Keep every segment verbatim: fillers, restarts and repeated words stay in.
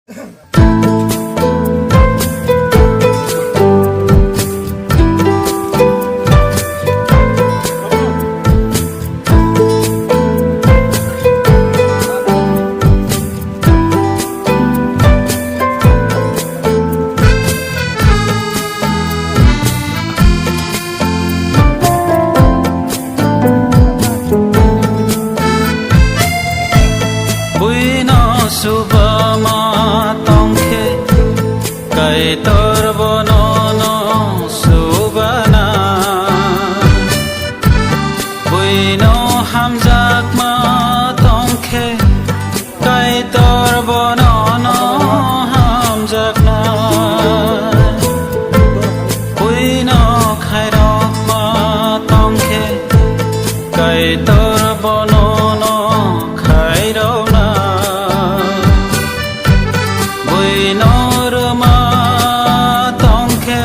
Buino subama tongkhe, Kaitor bono no subana. Buino hamjakma tongkhe, Kaitor bono no hamjakna. Buino khairokma tongkhe, Kaitor bono no khairokna. Buino rwma tongkhe,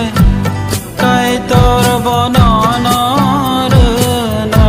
Kaitor bono no rwna.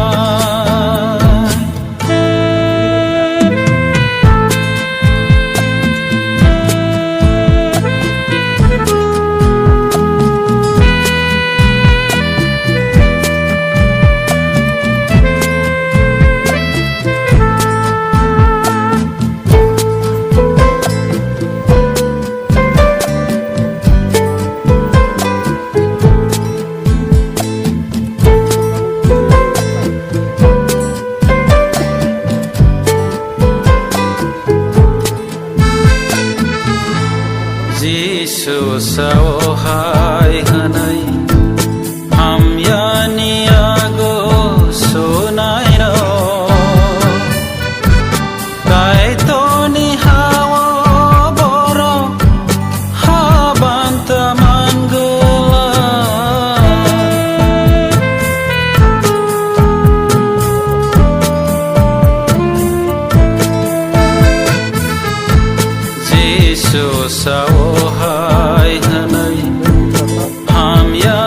Jisu sao hai hwnwi, hamyani yago sunairok. Kaitorni hao borok haban taman gwlak. Jisu sao hai hwnwi hamya.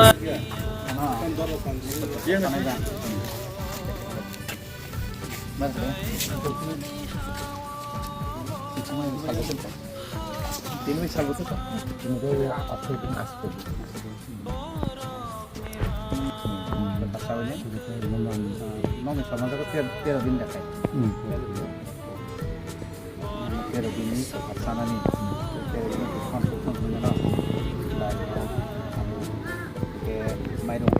Nokni samajak tero din dekhai. Tero din ni sanani. Tero din ni mairum.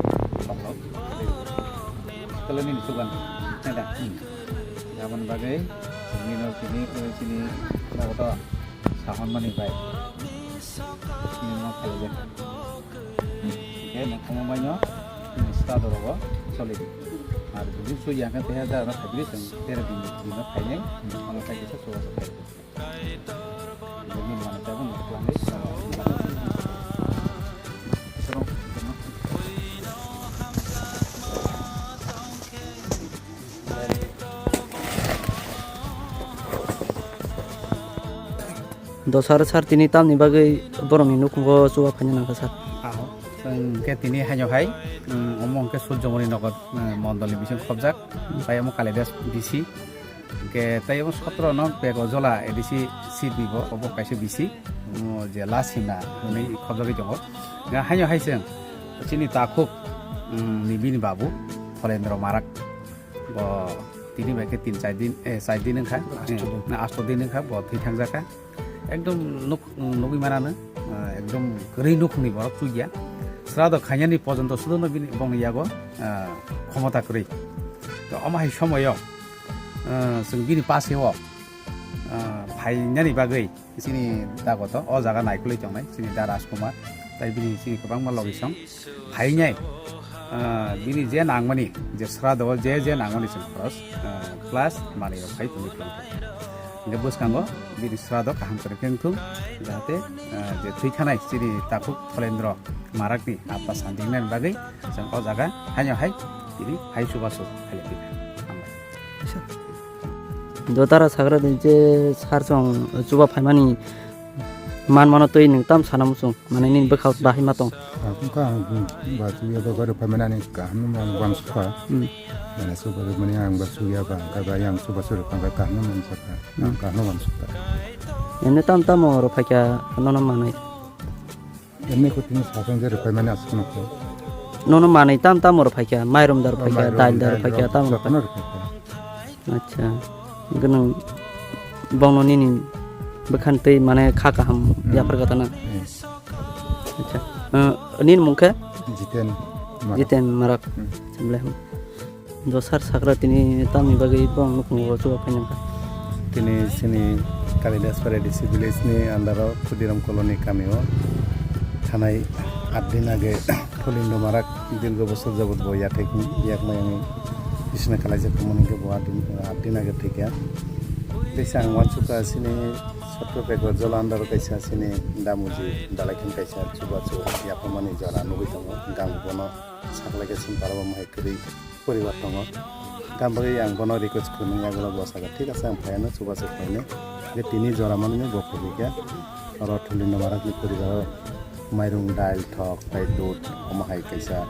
Tele nini sugan. Nada. Aboni bagwi nini, nini, nini nogo to sahormani bai. Nini no khaijak. Hwnkhe nokhomo baino nini srado rogo choli di. Ar jodi chuya hwnkhe teha da no khaibri chwng tero din, din no khainai. Ano khaikhe sa chuwa sa khaibri. Dosar sar tini tamni bagwi borokni nukhungo chuba phaina nangkha sir? Aho, chwng khe tini haino hai, um, omo hwnkhe Surjomoni Nagar, um, mondolni bising khobjak, pai omo Kalidas B C. Hwnkhe tei omo sotro no bego jola A D C seat ni bo, obo kaisa B C, omo je last himna hwnwi khobjagwi tongo. Ga haino hai chwng chini takhuk, um, ni bini babu Pholendro Marak. Bo tini bai khe tin char din, eh, char din wngkha. Asto din. Eh, na asto din wngkha, bo thwi thangjakha. Ekdom nuk-, nugwi manano, ah, ekdom kwrwi nukhungni borok chukya. Srado khainani pojonto sudono bini, bongni yago, ah, khomota kwrwi. To omo hai somoyo, ah, chwng bini paseo, ah, phainani bagwi chini dagoto o jaga naikolwi tongnai chini da Rajkumar, tai bini chini kwbangma logisong. Phainai, ah, bini je nangmani, je srado je je nangmani chwng khorok, ah, plus manwi rok phai tongwi tongkha. Hingke bwskango bini srado kaham kwrwi khe wngthung, jahate, ah, je thwi thanai chini takhuk Pholendro Marakni apha sanjingnani bagwi chwng o jaga haino hai tini hai chubachu khailai tongkha. Hambai. Dotara sagra din je sar chwng chuba phaimani man mano twi nwng tam sana muchung, mane nini bwkha bahai ma tong. Ang wngkha ang ba chuya ba gari phaimani ani kaham no ang uansukha. Hmm. Mane chuba rwmani ang ba chuya ba ang kha ba yang chuba chwrwk ang kha kaham no uansukha. Hmm. Ang kaham no uansukha. Emni tam tamo rw phaikha nono manwi? Emni kho tini sakang je rw phaimani aswk nokho. Nono manwi tam tamo rw phaikha? Mairum da rw phaikha, mairum, dail da rw dail phaikha, rok, tamo rw jotono phaikha. Rw phaikha. Acha. Gwnang bongno nini bwkhan twi mane kha kaham. Hmm. Yaphar gata na? Hmm. Acha. Uh, nini mung khe? Jiten Marak. Jiten Marak. Hmm. Belai ham. Dosar sakra tini tamni bagwi bong nukhungo chuba phainangkha. Tini chini Kalidas Paradise village ni under o Khudiram colony kami o thanai aat din age Khulindo Marak dirgo bosor jabot bo yathek yakmai ang bisna kalaijak tongmani khe bo aat din, aat din age thwikha. Teisa ang uansukha chini Sotro Pekor Jola under o kaisa chini Damuji Dalaikhan kaisa chubachu yapharmani jora nugwi tongo. Gang bono saklaikha chini parabo mohai kwrwi poribar tongo. Tamo bagwi ang bono request khlaiwi yagulo bwsakha, thik ase, ang phaiano chubachu khlainai. Hwnkhe tini jora manwi bo phobikha. Oro Thulindo Marakni poribaro mairung, dail, thok, tai dud, omo hai kaisa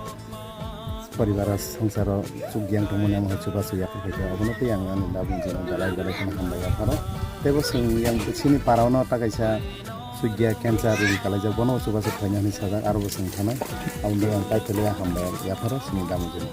poribaro, songsaro chukjang tongmani, omo hai chubachu yaphar khaikha. Obono tei ang ani Damuji dalai dalai kheno hambai yapharo. Tei bo chwng yang chini parao no ta kaisa Sugya cancer rwgwi kalaijak, bono chubachu khlaina hinwi sajak, aro bo chwng thanai. Aboni bagwi ang kaitor le hambai yapharo chini Damujino.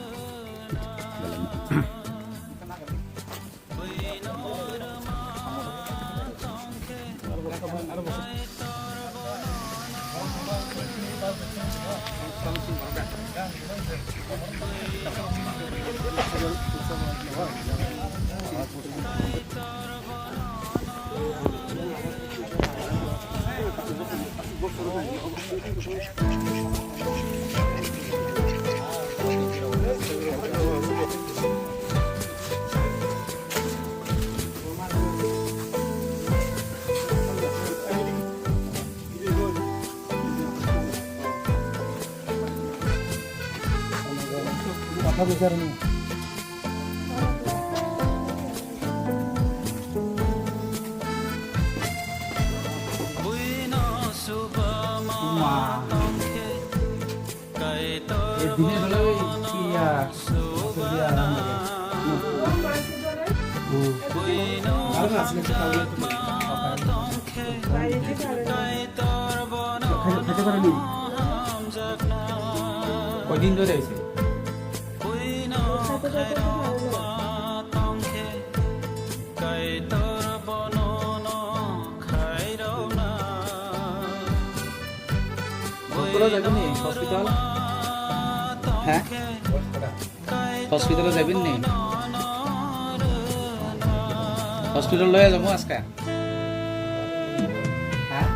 কয়দিন ধরে হয়েছে? Doctor-o যাইবি নি hospital? হ্যাঁ? Hospital-o যাইবি নি? Hospital লইয়া যাবো আজকে। হ্যাঁ?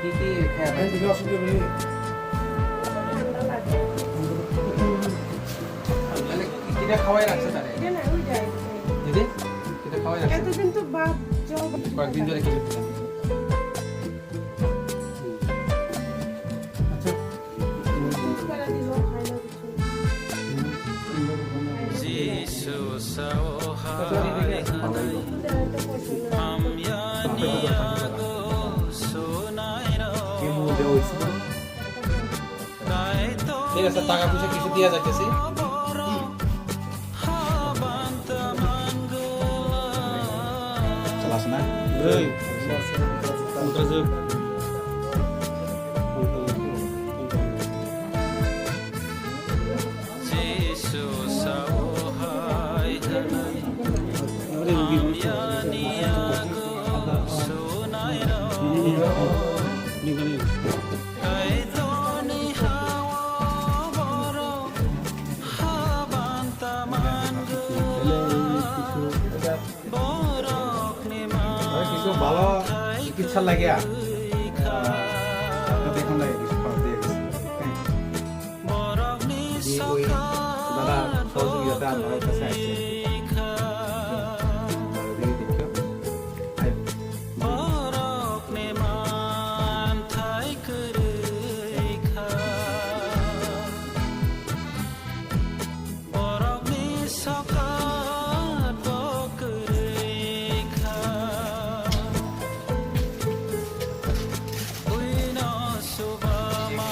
কি কি খায়? তাহলে কিটা খাওয়াই রাখছে তারে? দিদি, কিটা খাওয়াই রাখছে? এতদিন তো ভাত, জল কয়েকদিন ধরে কিছু খেলাম। আচ্ছা। Jisu sao hai, hamya ni yago sunai rok. ঠিক আছে, টাকা পয়সা কিছু দিয়া যাইতেছি। চালাস না? এই, মুদ্রা যোগ। Jisu sao hai hwnwi hamya ni yago sunai rok. Kaitorni ha-o borok haban taman glak. Borokni কিছু ভালো চিকিৎসা লাগে, আহ, আপনাদের এখানে কিছু খরচ দিয়ে গেছে। হ্যাঁ। যে ওই দাদা সহযোগিতাতে আপনার কাছে আসছে। ভালো দিয়ে দেখো। আয়। Borokni manthai kwrwi kha. Borokni sokat bo kwrwi kha. Buino chuba ma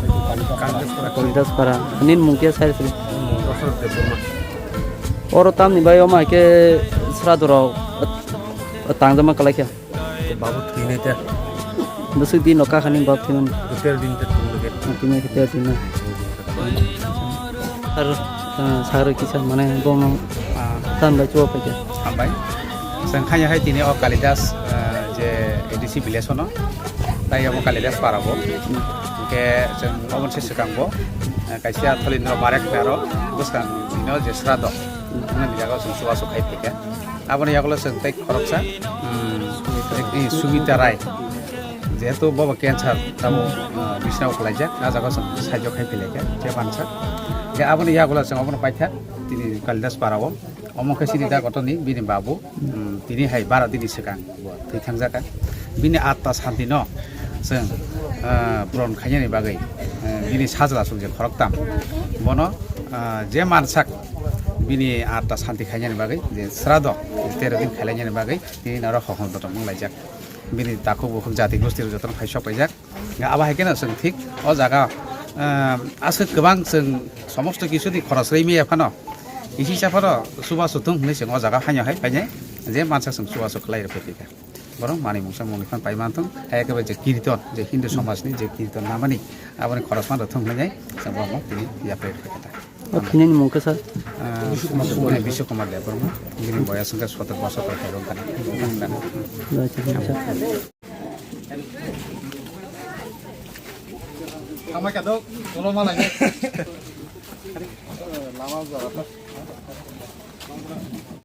Kalidas Para. Nini mung khe sai sini. Oro tamni bai omo hai khe sradorok tangjama kwlai kha. Babu thwinai ta. Bwswk din no kakhani bab thwimani. Hotel din ta thwimani. Thwimani hotel din na. Ar, ah, sar kisa mane bono, ah, tan bai chuo paikha. Hambai. Chwng khanya hai tini o Kalidas, ah, je A D C village ono. Tai omo Kalidas para bo. Hwnkhe chwng omo se swkang bo, ah, kaisa tholi no barek pharo bwskang ino je srado. Nang jaga chwng chubachu khai paikha. Aboni yagulo chwng tei khoroksa, mm, eh, Subita Rai. Jehetu bobo cancer tamo, ah, bisnao khwlaijak, ah jaga chwng saijo khai philaikha, je mansa. Je aboni yagulo chwng obono paikha, tini Kalidas Para o. Omo khe chini da gotoni bini babu, mm, tini hai bara dini swkang bo thwi thangjakha. Bini atma santi no chwng, ah, puron khainani bagwi, eh, bini sajla chwng je khoroktam. Bono, ah, je mansak bini atma santi khainani bagwi, je srado tero din khailainani bagwi, tini noro hohom dotom wnglaijak. Bini takhuk bukhuk jati gosti rok jotono phai sok paijak. Abo hai kheno chwng thik o jaga, ah, aswk kwbang chwng somosto kisu ni khoros rwi maya phano, kisi sa phano chubachu thung hwnwi chwng o jaga haino hai phainai je mansa chwng chubachu khwlai rw phaikha. Borok manwi mungsa mungwi phan pai manthung, hai khe bai je kirton, je Hindu somaj ni je kirton namani, aboni khoros phano thung hwnwi chwng borokno tini yapri rw phaikha. O thwinani mung khe sir? Ah, Bishu Kumar Debbarma, bini boyas wngkha sotor bosor tong khe wngkha. Acha, acha. Tamo kado, tolo malai. Lama jora.